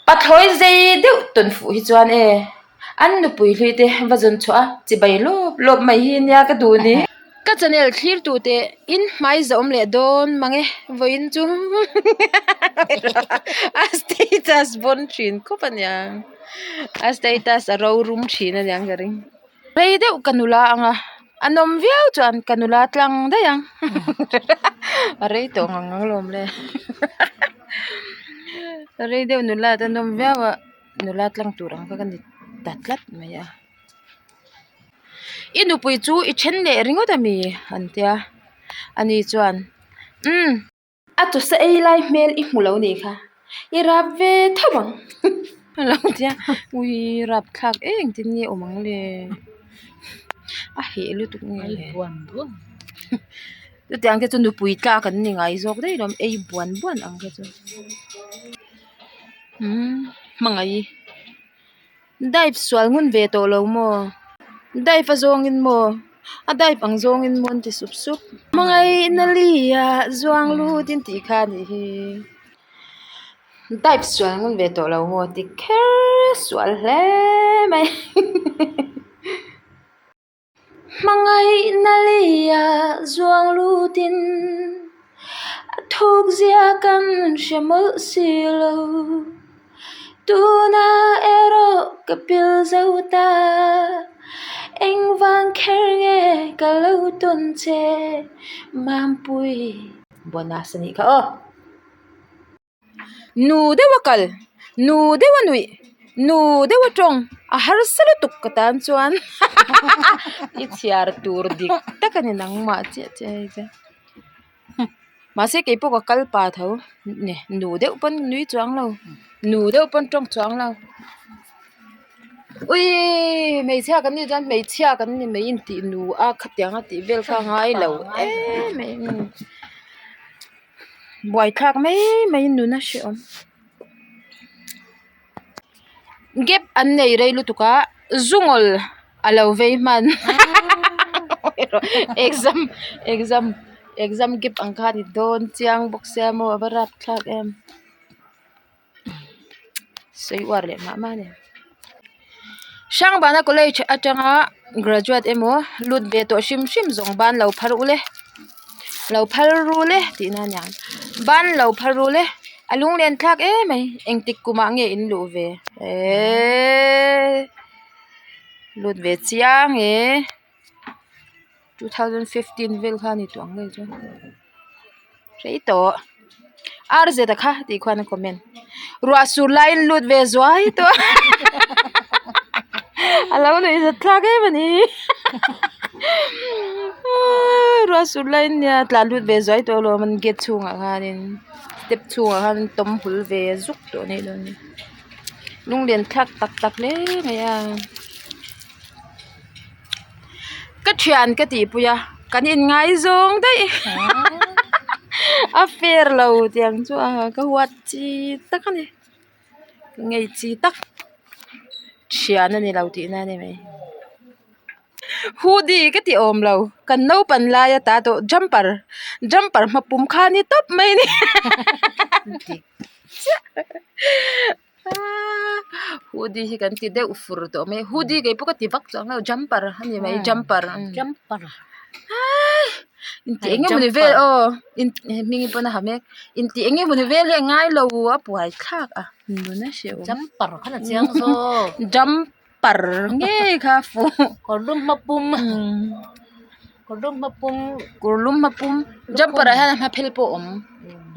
Pathlawi zei deuh tawn fuh hi chuan e, an nupui hlui te va zawn chhuah a, chibai lawp lawp mai hi nia ka duh ni. Ka channel thlir tu te in hmai zawm leh dawn mang e, vawiin chu a status bawn thin khawp a niang, a status a rorum thin a niang ka ring. Rei deuh ka nula ang a, a nawm viau chuan ka nula tlang daih ang a rei tawh ngang ang lawm le rei deuh nula te nawm viau a nula tlang tur ang kha ka ni ta tlat mai a i nupui chu i then leh ringawt a mi an tia ani chuan umm. A chawsa ei lai hmel i hmu lo nih kha i rap ve tho ang a lo tia ui rap thlak eng tin nge awm ang le a heh lutuk nge le chutiang te chu nupui tlak an ni ngai zawk daih lo ei buan buan ang kha chu umm hmangaih i. Dive sual ngun ve tawh lo maw? Dive a zawngin maw? A dive ang zawngin maw an ti sup sup. Hmangaihna lia zuang lut in tih kha a nih hi. Dive sual ngun ve tawh lo maw ti kher sual hle mai. Hmangaihna leia zuang lutin a thukzia kan hre mawlh si lo. Tuna erawh ka pil zo ta, engvang kher nge ka lo tawn che Mampui. Bonus a nih kha aw. Nu deuh a kal, nu deuh a nuih, nu deuh a tawng a harsa lutuk ka tan chuan i chhiar tur dik tak a ni nangmah chiah chiah hei chu mahse keipawh ka kal pah tho nu deuh pawn nui chuang lo nu deuh pawn tawng chuang lo uiii hmeichhia kan nih chuan hmeichhia kan ni mai intih nu a khatiang a tih vel kha a ngai lo em em. Buaithlak mai mai nun a hrehawm gap an nei rei lutuk a zungawl a lo vei hman exam exam exam gap ang kha a ni dawn chiang bawk sia maw a va rapthlak em. Sawi uar leh mah mah a ni. Hrangbana college atanga graduate emaw lut ve tawh hrim hrim zawng ban lo phar ule lo phar rul e tih na aniang ban lo phar rul e a lunglen thlak em mai engtik kumah nge in luh ve eeee lut ve chiang e 2015 vel kha a ni tawh ang ngei chu rei tawh R Z a kha tih khuan a comment ruah sur laiin lut ve zuai tawh a lo nuih zat thlak em a ni ruah sur laiin nia tlan lut ve zuai tawh alawm an gate chhungah khanin step chhungah khan tawm hul ve zuk tawh a nih dawn hi lunglen thlak tak tak hle mai a. Ka thian ka tihpui a kan inngaizawng daih a fair lo tiang chu a ka huat chi tak a ni ka ngei chi tak thian a ni lo tihna a ni mai hoodie ka ti awm lo kan naupan lai ata tawh jumper jumper hmapum kha a ni tawp mai a ni chiah. Hoodie hi kan ti deuh fur tawh mai a hoodie kei pawh ka ti vak chuang lo jumper a ni mai jumper jumper hai intih eng emawni vel aw hming pawn a ha mek intih eng emawni vel hi a ngai lo a buai thlak a nuna hrehawm jumper khan a chiang zawk jumper ngei kha fuh kawr lum hma pum kawr lum hma pum kawr lum hma pum jumper ah hian a hma phel pawh a awm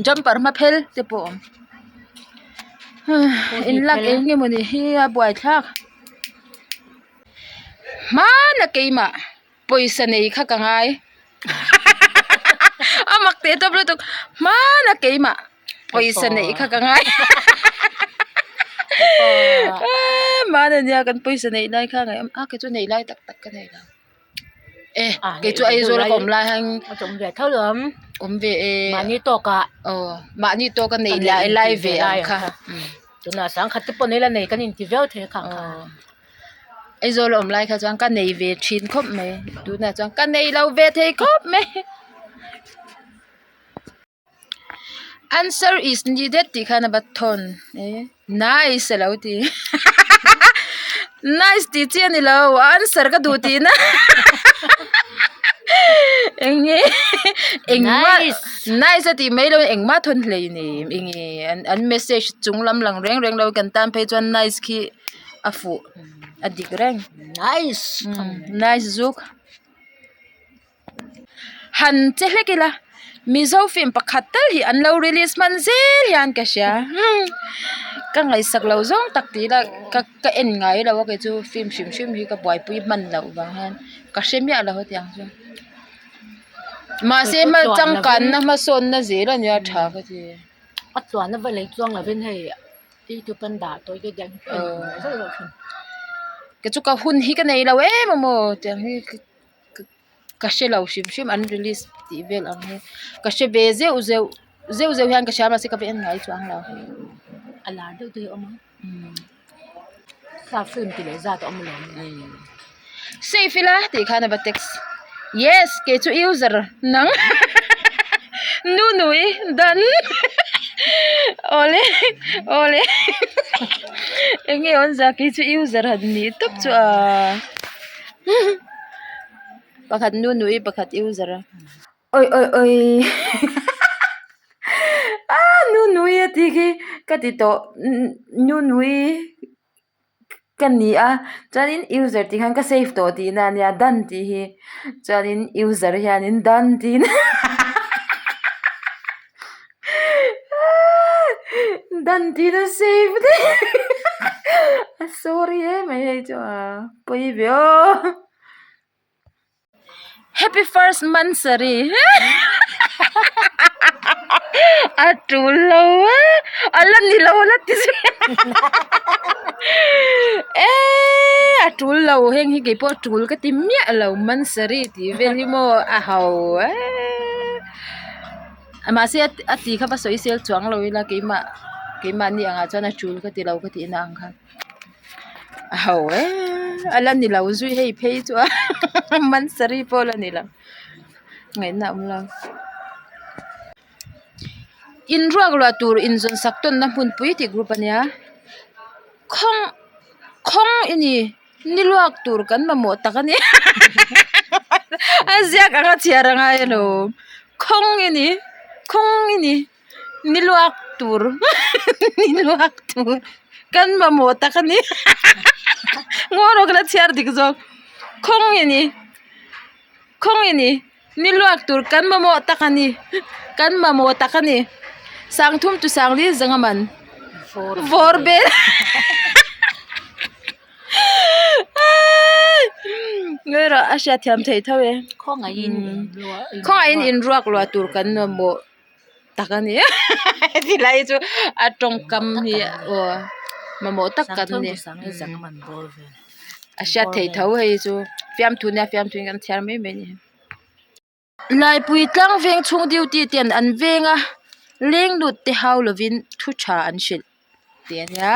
jumper hma phel te pawh a awm. In lak eng nge mawni hi a buaithlak hmana keimah pawisa nei kha ka ngai a mak teh tawp lutuk hmana keimah pawisa nei kha ka ngai hmana nia kan pawisa neih lai kha ngaih a kei chu neih lai tak tak ka nei lo. E kei chu Aizawl a ka awm lai hian awm ve tho lo ang awm ve e mahni tawkah aw mahni tawka nei lai lai ve ang kha tunah sangkhat te pawh nei la nei kan inti viau thei a khang kha Aizawl a awm lai kha chuan ka nei ve thin khawp mai tunah chuan ka nei lo ve thei khawp mai. Answer is needed tih khan a va thawn e nice a lo ti nice tih chi a ni lo answer ka duh tihna eng nge engmah nice a tih mai loin engmah thawn hlei nei eng nge an message chung lam lang reng reng lo kan tan phei chuan nice khi a fuh a dik reng nice nice zuk. Han che hlek ila Mizo film pakhat tal hi an lo release hman zel hian ka hria ka ngaihsak lo zawng tak tih ila ka ka en ngai lo a kei chu film hrim hrim hi ka buaipui hman loh vang hian ka hre miah lo hetiang chu mahse hma changkanna hmasawnna zel a nia tha ka ti. A tluan a va lei chuang lovin hei youtube an dah tawh te hian ka en zauh zauh thin. Kei chu ka hun hi ka nei lo em a maw tiang hi. Ka hre lo hrim hrim an release tih vel ang hi ka hre ve zeuh zeuh zeuh zeuh hian ka hria mahse ka va en ngai chuang lo. A lar deuh te hi a awm a sap film ti leh zat a awm alawm. Save ila tih khan a va text yes kei chu user nang nu nui done awle awle eng nge awmzia kei chu user han nih tawp chu a. Pakhat nu nui pakhat user a oi oi oi ah nu nui a tih khi ka ti tawh nu nui ka ni a chuanin user tih khan ka save tawh tihna a nia done tih hi chuanin user hianin done tiin done tiin a save daih a sorry em mai hei chu a pawi ve aw. Happy first monthsary a tul lo e a la ni lo a la ti zui eee a tul lo heng hi keipawh a tul ka ti miah lo monthsary tih vel hi maw a ho eee mahse a ti kha va sawi sel chuang lo ila keimah keimahni angah chuan a tul ka ti lo ka tihna ang kha. A ho e a la ni lo zui hei phei chu a mansari pawh a la ni lo ngaihna a awm lo. Inruak luah tur inzawn sak tawnna hmunpui tih group a nia khawng khawng i ni ni luak tur kan mamawh tak a ni a ziak anga chhiar a ngai alawm khawng i ni khawng i ni. Ni luak tur ni luak tur kan mamawh tak a ni ngaw rawh ka la chhiar dik zawk khawng i ni khawng i ni ni luak tur kan mamawh tak a ni kan mamawh tak a ni sangthum chu sangli zanga man vawr bel ngawi rawh a hriatthiam theih tho e khawngaihin inruak luah tur kan mamawh. tak a ni tilai chu a tawngkam hi aw mamawh tak kan ni a hriat theih tho hei chu fiamthu nia fiamthu in kan chhiar mai mai a ni Laipui tlang veng chhung duty ten an veng a leng lut te hau lovin thu tha an hrilh tih a nia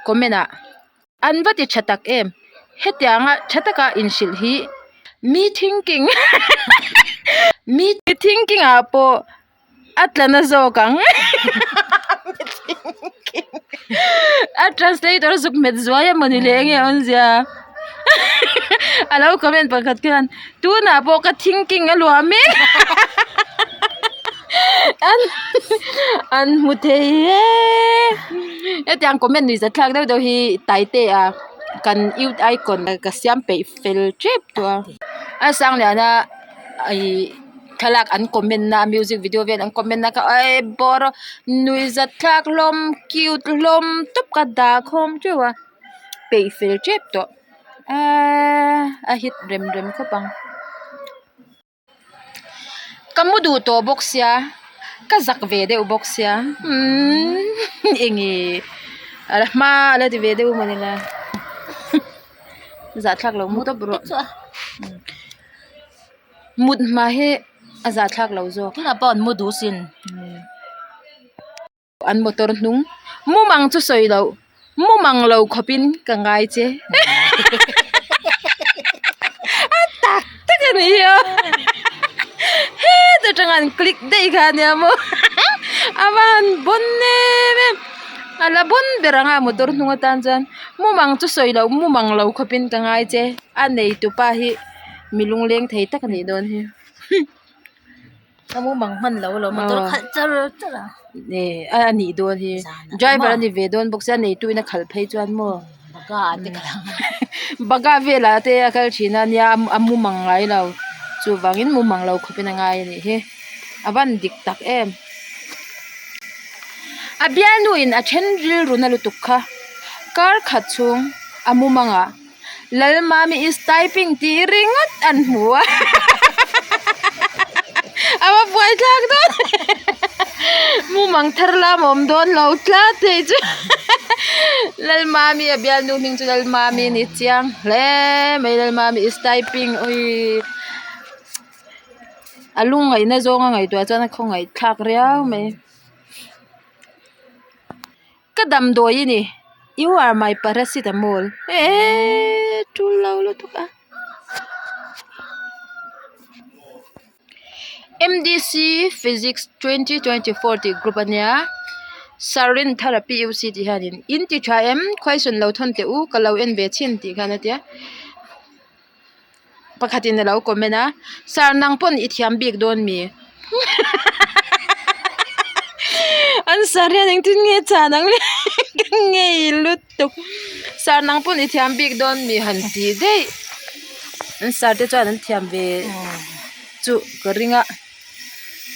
comment ah. An va ti tha tak em? Hetianga tha taka inhrilh hi mi thinking mi thinking ah pawh a tla na zawk ang a translator zuk hmet zuai a mawni le enge awmzia a lo comment pakhat khian tunah pawh ka thinking a luah mek an an hmu thei e hetiang comment nuih zat thlak deuh deuh hi taite a kan youth icon ka siam peih fel tep tawh a a sangliana ihh thlalak an comment na music video vel an comment na kha eii bawr a nuih zat thlak hlawm cute hlawm tawp ka dah khawm teuh a peih fel tep tawh eee a hit rem rem khawp ang. Ka mu duh tawh bawk sia ka zak ve deuh bawk sia umm enge a la hma a la ti ve deuh maw nila zahthlak lo mu tawp rawh mut hma hi a zahthlak lo zawk tunah pawh an mu duh sin. An motor hnung mumang chu sawi loh mumang lo khawpin ka ngai che a tak tak a ni hi aw heta tang an click daih kha ania maw. A va han bawn em em a la bawn ber ang a motor hnung atan chuan mumang chu sawi loh mumang lo khawpin ka ngai che a neitupa hi mi lungleng thei tak a nih dawn hi. A mumang hman lo alawm motor khalh char char a. A nih dawn hi driver a ni ve dawn bawk sia neitu in a khalh phei chuan maw Baga ah te kal ang Baga velah te a kal thin a nia a mumang ngai lo chuvangin mumang lo khawpin a ngai a nih hi a van dik tak em a bialnu in a then rilru na lutuk kha kar khat chhung a mumang ah. Lalmami is typing tih ringawt an hmu a a va buai thlak dawn mumang thar lam a awm dawn lo tlat hei chu Lalmami a bialnu hming chu Lalmami a ni chiang hle mai Lalmami is typing awii a lungngaihna zawnga ngaihtuah chuan a khawngaih thlak riau mai. Ka damdawi i ni you are my paracetamol eeee tul lo lutuk a M D C physics 2024 tih group a nia sarin therapy U C tih hianin in ti tha em question lo thawn teh u ka lo en ve chhin tih khan a tia pakhatin a lo comment a sir nang pawn i thiam bik dawn mi an sir hian engtin nge chhan ang le ka ngei lutuk sir nang pawn i thiam bik dawn mi han tih daih an sir te chuan an thiam ve chu ka ring a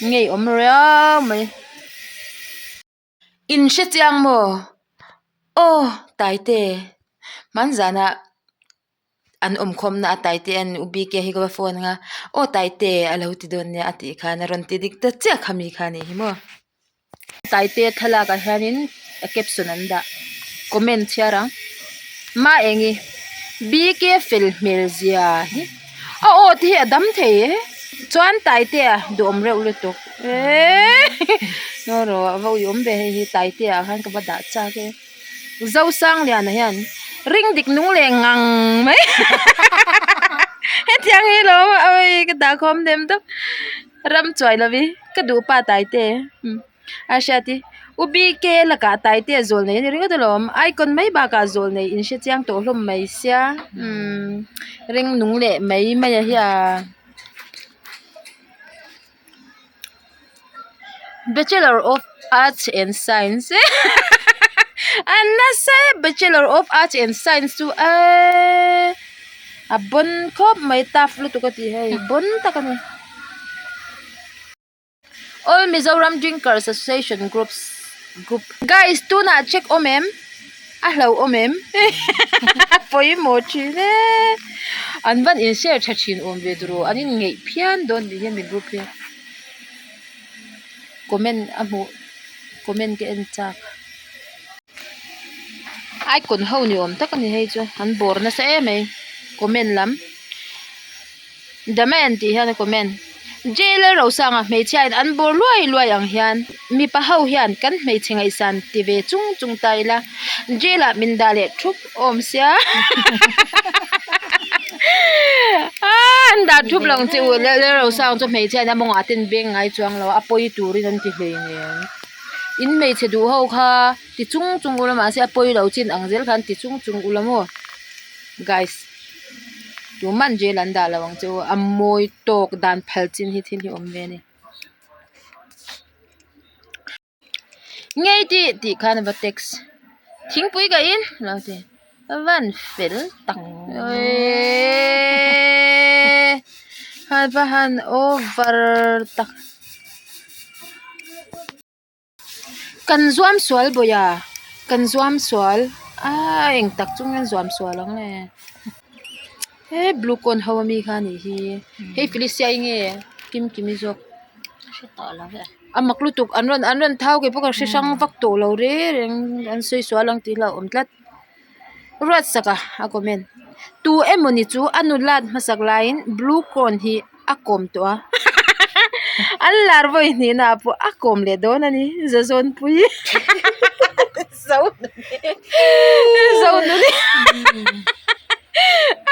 ngei awm riau mai. In hre chiang maw? Aw Taite, hmanzanah an awmkhawmna a Taite an U BK hi ka va phone anga aw Taite a lo ti dawn nia a tih khan a rawn ti dik ta chiah kha mi kha a nih hi maw. Taite thlalak ah hianin a caption an dah comment chhiar ang Ma Engi BK fel hmel zia hi a aw te hi a dam thei e chuan Taitea duhawm reuh lutuk eeee ngaw rawh a va uiawm ve hei hi Taitea ah khan ka va dah chak e Zosangliana hian ring dik nung leh ngang mai hetiang hi lo awii ka dah khawm dem tawp ram chuai lovi ka duh pa Taite. A hriat i, U BK lakah Taitea zawl nei a ni ringawt alawm, icon mai bakah zawl nei in hre chiang tawh hlawm mai sia, umm ring nung leh mai mai a hian. Bachelor of Arts and Science a nasa e Bachelor of Arts and Science chu eeee a bawn khawp mai tough lutuk a tih hei bawn tak a ni. All Mizoram Drinkers Association Groups Group. Guys tunah check awm em? A hlo awm em? Pawimawh thin e. An van in share tha thin awm ve turu an in ngeih phian dawn tih hian mi group hi comment a hmuh comment ka en chak. Icon ho ni awm tak a ni hei chu an bawr nasa em mai comment lam. The man tih hian a comment Jailer Rosanga hmeichhia in an bawr luai luai ang hian mipa ho hian kan hmeichhe ngaihsan ti ve chung chung ta ila jail ah min dah leh thup awm sia aaa an dah thup lo ang che u Jailer Rosanga chu hmeichhia in a mawngah te an beng ngai chuang lo a a pawi turin an ti hlei nen in hmeichhe duh ho kha ti chung chung ula mahse a pawi lo chin ang zel kha an ti chung chung ula maw guys. Tuman jail an dah lo ang che u a mawi tawk dan phal chin hi thil hi awm ve a ni. Ngei tih tih khan a va text thingpui ka in a lo ti a van fel tak eeeeee a va han over tak. Kan zuam sual bawih a kan zuam sual aaa eng tak chu nge zuam sual ang le he blue cone ho ami kha anih hi hei felicia i nge kimkimi zawk a mak lutuk an rawn an rawn thau kei pawh ka hre hrang vak tawh lo reng reng an sawi sual ang tih hlauhawm tlat ruatsak a a comment tu emawni chu a nulat hmasak laiin blue cone hi. A kawm tawh a an lar vawi hnihna ah pawh a kawm leh dawn a ni zazawnpui zonuni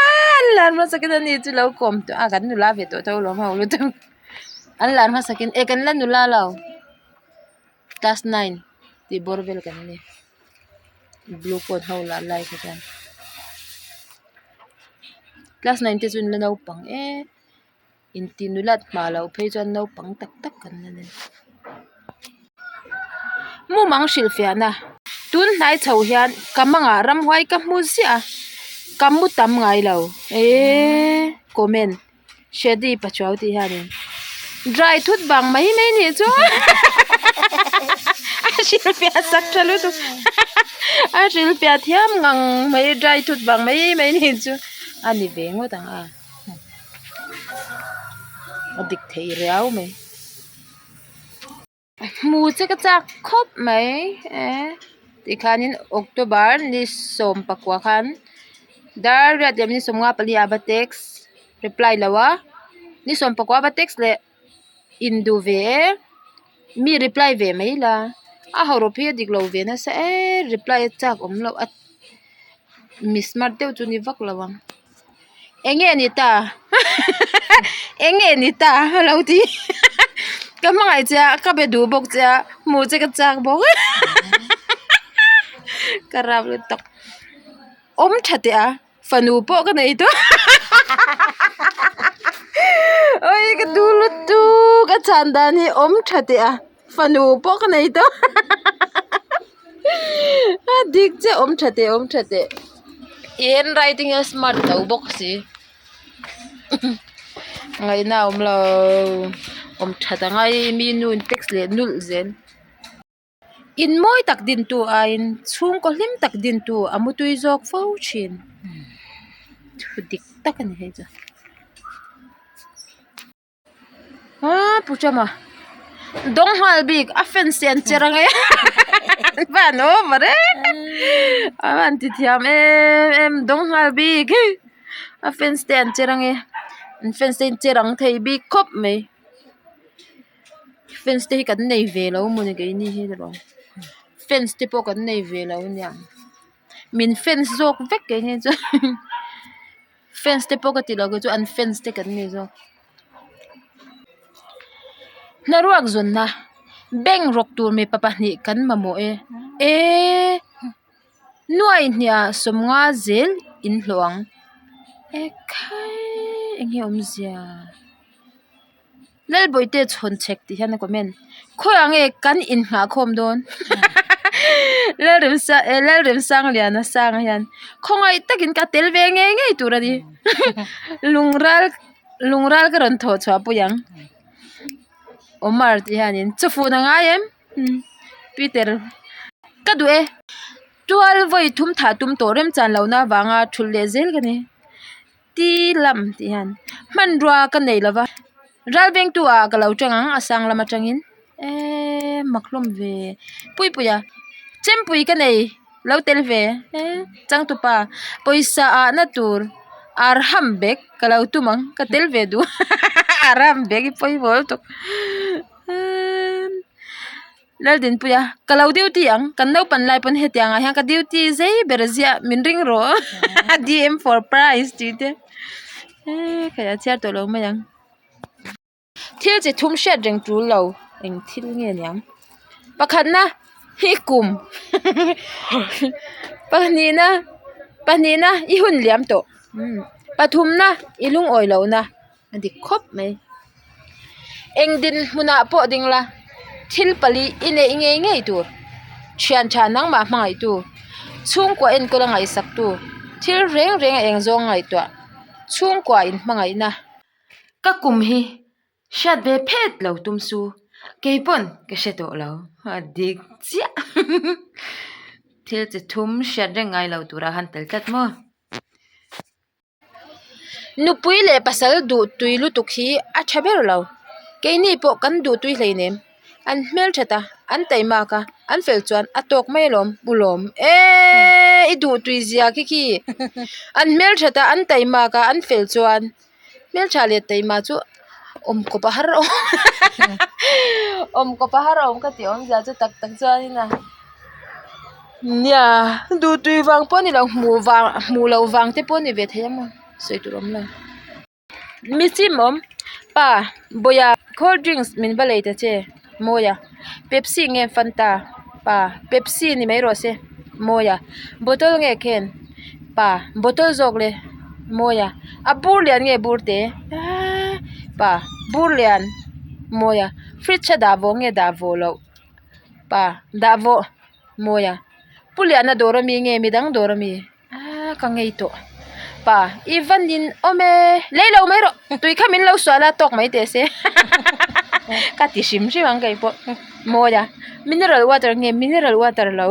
an lar hmasakin ani chu lo kawm tawh a kan nula ve tawh tho alawm ho lutuk an lar hmasakin e kan la nula lo. Class nine tih bawr vel kan ni blue coat ho lah lai kha chuan class nine te chu an la naupang em intih nulat hma loh phei chuan naupang tak tak kan la ni mumang hrilhfiahna tun hnai chho hian ka mangah ramhuai ka hmu ziah a ka mu tam ngai lo eee comment. Shady Pachuau tih hianin dry thut vang mai mai nih chu a hrilhfiah sak tha lutuk a hrilhfiah thiam ngang mai dry thut vang mai mai nih chu a ni ve ngawt ang a a dik thei riau mai. Hmu che ka chak khawp mai e tikhanin October ni 14 khan dar riat leh ni 54 a va text reply lo a ni 14 a va text leh induh ve e mi reply ve mai la a hawrawp hi a dik lo ve nasa e reply a chak awm loh a mi smart deuh chu ni vak lo ang. Eng nge ni ta eng nge ni ta a lo ti ka hmangaih che a ka be duh bawk che a hmuh che ka chak bawk ka rap lutuk awm tha teh a fanu pawh ka nei tawh awi ka duh lutuk a chhan dan hi awm tha teh a fanu pawh ka nei tawh a dik chiah awm tha teh awm tha teh i handwriting a smart lo bawk si ngaihna a awm lo awm that a ngai mi nu in text leh nulh zel in mawi tak din tu aiin chhungkaw hlim tak din tu a mutui zawk fo thin thu dik tak a ni hei chu. Aa pu Chama dawng nghal bik a fans te an che rang e van over e a van ti thiam em em dawng nghal bik a fans te an che rang e an fans te an che rang thei bik khawp mai fans te hi kan nei ve lo mawni keini hi erawh fans te pawh kan nei ve lo aniang min fans zawk vek keini chuan. Fans te pawh ka ti lo kei chu an fans te kan ni zawk hnaruak zawnna bank rawk tur mipa pahnih kan mamawh e eee nuai hniah sawmnga zel in hlawh ang ekhai enge awmzia. Lalbawihte chhawn chhek tih hian a comment khawiah nge kan inhnah khawm dawn Lalremsa eh Lalremsangliana sanga hian khawngaih takin ka tel ve ngei ngei tur a ni lungral lungral ka rawn thawh chhuah pui ang Omar tih hianin chawfun a ngai em Peter ka duh e tual vawi thum thah tum tawh remchan lohna avanga thulh leh zel ka ni. Ti lam tih hian hmanrua ka nei lova ral vengtu ah ka lo tang ang a sang lam atangin eee mak hlawm ve puipuia chempui ka nei lo tel ve eee changtupa pawisa ah na tur arham bag ka lo tum ang ka tel ve duh arham bag hi pawimawh lutuk eee. Laldinpuia, Ka lo duty ang, kan naupan lai pawn hetiang ah hian ka duty zei ber ziah min ring rawh DM for prize tih te eee kei a chhiar tawh lo mai ang. Thil chi thum hriat reng tul lo eng thil nge niang pakhatna hi kum pahnihna pahnihna i hun liam tawh pathumna i lungawi lohna. A dik khawp mai. Eng dinhmunah pawh ding la, thil pali i neih ngei ngei tur. Thian tha nangmah hmangaihtu, chhungkua enkawl a ngaihsaktu, thil reng reng a eng zawng ngaihtuah, chhungkua in hmangaihna. Ka kum hi hriat ve phet lo tum su, kei pawn ka hre tawh lo. A dik chiah. Thil chi thum hriat reng ngai lo tura han tel tlat maw? Nupui leh pasal duh tui lutuk hi a tha ber lo. Keini pawh kan duh tui hleinem. An hmelthat a, an taimak a, an fel chuan a tawk mai alawm u lawm eeee i duh tui zia khi khi. An hmelthat a, an taimak a, an fel chuan hmeltha leh taima chu awm kawp a har awm awm kawp a har awm ka tih awmzia chu tak tak chuanin a. Nia duhtui vang pawh a ni lo hmuh vang hmuh loh vang te pawh a ni ve thei ang a sawi tur awm lo. Mi chim awm pa Bawia cold drinks min va lei ta che Mawia. Pepsi nge Fanta pa Pepsi ni mai rawh se mawi a bottle nge khen pa bottle zawk le mawi a a bur lian nge bur te aaaa pa bur lian mawi a fridge a dah vawh nge dah vawh loh pa dah vawh mawi a pu liana dawr ami nge midang dawr ami. Aaa ka ngei tawh pa i va nin awm e lei lo mai rawh tui kha min lo sual a tawk mai teh se ka ti hrim hrim ang kei pawh mawi a mineral water nge mineral water lo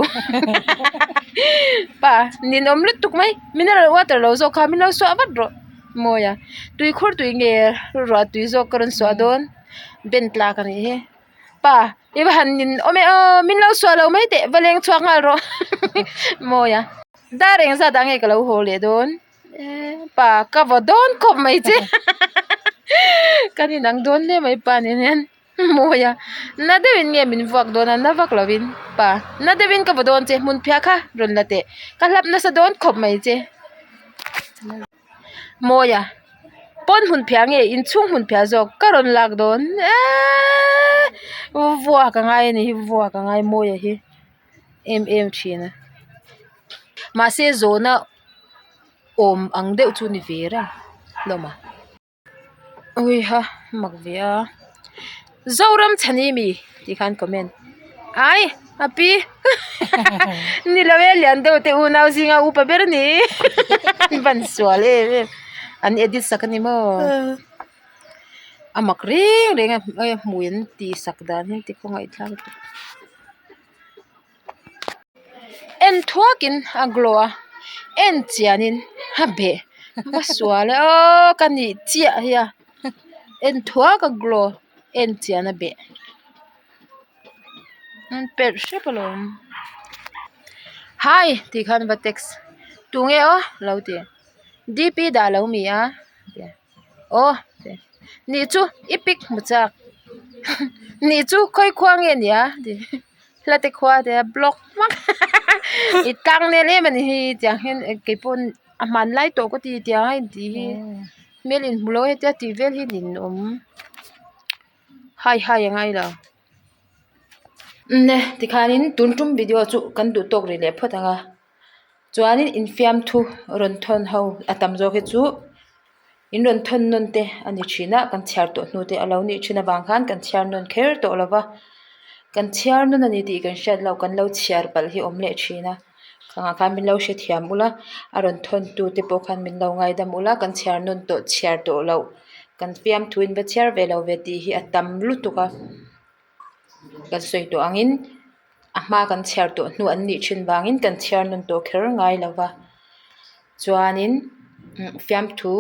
pa ninawm lutuk mai mineral water lo zawk kha min lo suah vat rawh mawi a tuikhur tui nge ruah tui zawk ka rawn suah dawn ben tlak a nih hi. Pa, i va han nin awm e aw, min lo suah lo mai teh, va leng chhuak nghal rawh mawi a. Dar eng zat ah nge ka lo haw leh dawn? Pa, ka vaw dawn khawp mai che kan inang dawn hle mai pa nen hian mawi a. Na deuhin nge min vuak dawn a, na vak lovin pa, na deuhin ka vaw dawn che, hmun phiah kha rawn la teh, ka hlap nasa dawn khawp mai che. Mawi a pawn hmun phiah nge inchhung hmun phiah zawk ka rawn lak dawn eeeee vuak a ngai a ni hi vuak a ngai mawi a hi em em thin a mahse zawhna awm ang deuh chu ni ve reng hlawm a. Uiha mak ve a Zoram chhani mi tih khan comment ai a pi ni lo e lian deuh te unau zinga upa ber a ni an van sual em em an edit sak a ni maw a mak reng reng a hmui an tih sak dan hi ti khawngaih thlak lutuk. En thuakin a glow a en chianin a beh va sual e aww ka nih chiah hi a en thuak a glow en chian a beh an perh hrep alawm hi tih khan va text tunge aw lo ti d p dah lo mi a. Aw nih chu i pic hmu chak nih chu khawi khua nge ni a ti hla te khua te a block hmak i tlang nel em a ni hi tiang hian keipawn a hmanlai tawh ka ti tiang a intih hi hmel inhmu lo hetia tih vel hi ninawm hai hai a ngai lo nne tikhanin tun tum video chu kan duh tawk rih leh phawt ang a. Chuanin infiamthu rawn thawn ho a tam zawk hi chu in rawn thawn nawn te a ni thin a kan chhiar tawh hnu te a lo nih thin avang khan kan chhiar nawn kher tawh lo va kan chhiar nawn a ni tih kan hriat loh kan lo chhiar palh hi a awm leh thin a khangah khan min lo hrethiam ula a rawn thawn tu te pawh khan min lo ngaidam ula kan chhiar nawn tawh chhiar tawh loh kan fiamthu in va chhiar ve lo ve tih hi a tam lutuk a kan sawi tawh angin. A hma kan chhiar tawh hnu an nih thin vangin kan chhiar nawn tawh kher ngai lo va chuanin fiamthu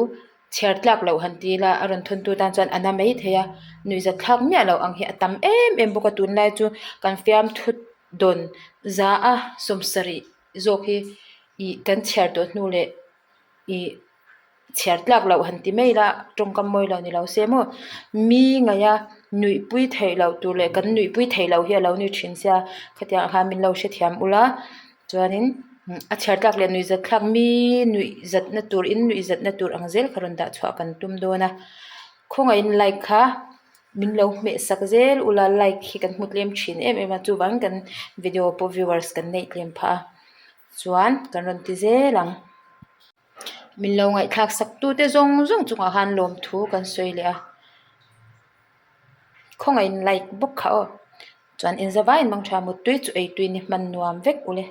chhiar tlak loh han ti ila a rawn thawn tu tan chuan a na maithei a nuihzat thlak miah loh ang hi a tam em em bawk a tunlai chu kan fiamthu dawn za a sawmsarih zawk hi ih kan chhiar tawh hnu leh ih chhiar tlak loh han ti mai ila tawngkam mawi lo ni lo se maw mi ngaih a nuihpui theih loh tur leh kan nuihpui theih loh hi a lo ni thin sia khatiang ah khan min lo hrethiam ula chuanin a chhiar tlak leh nuihzat thlak mi nuihzatna tur in nuihzatna tur ang zel kha rawn dah chhuah kan tum dawn a khawngaihin like kha min lo hmeh sak zel ula like hi kan hmu tlem thin em em a chuvangin kan video pawh viewers kan neih tlem phah a chuan kan rawn ti zel ang. Min lo ngaihthlak sak tu te zawng zawng chungah khan lawmthu kan sawi leh a khawngaihin like bawk kha aw chuan inzavaiin mang tha muttui chu eitui ni hman nuam vek ule.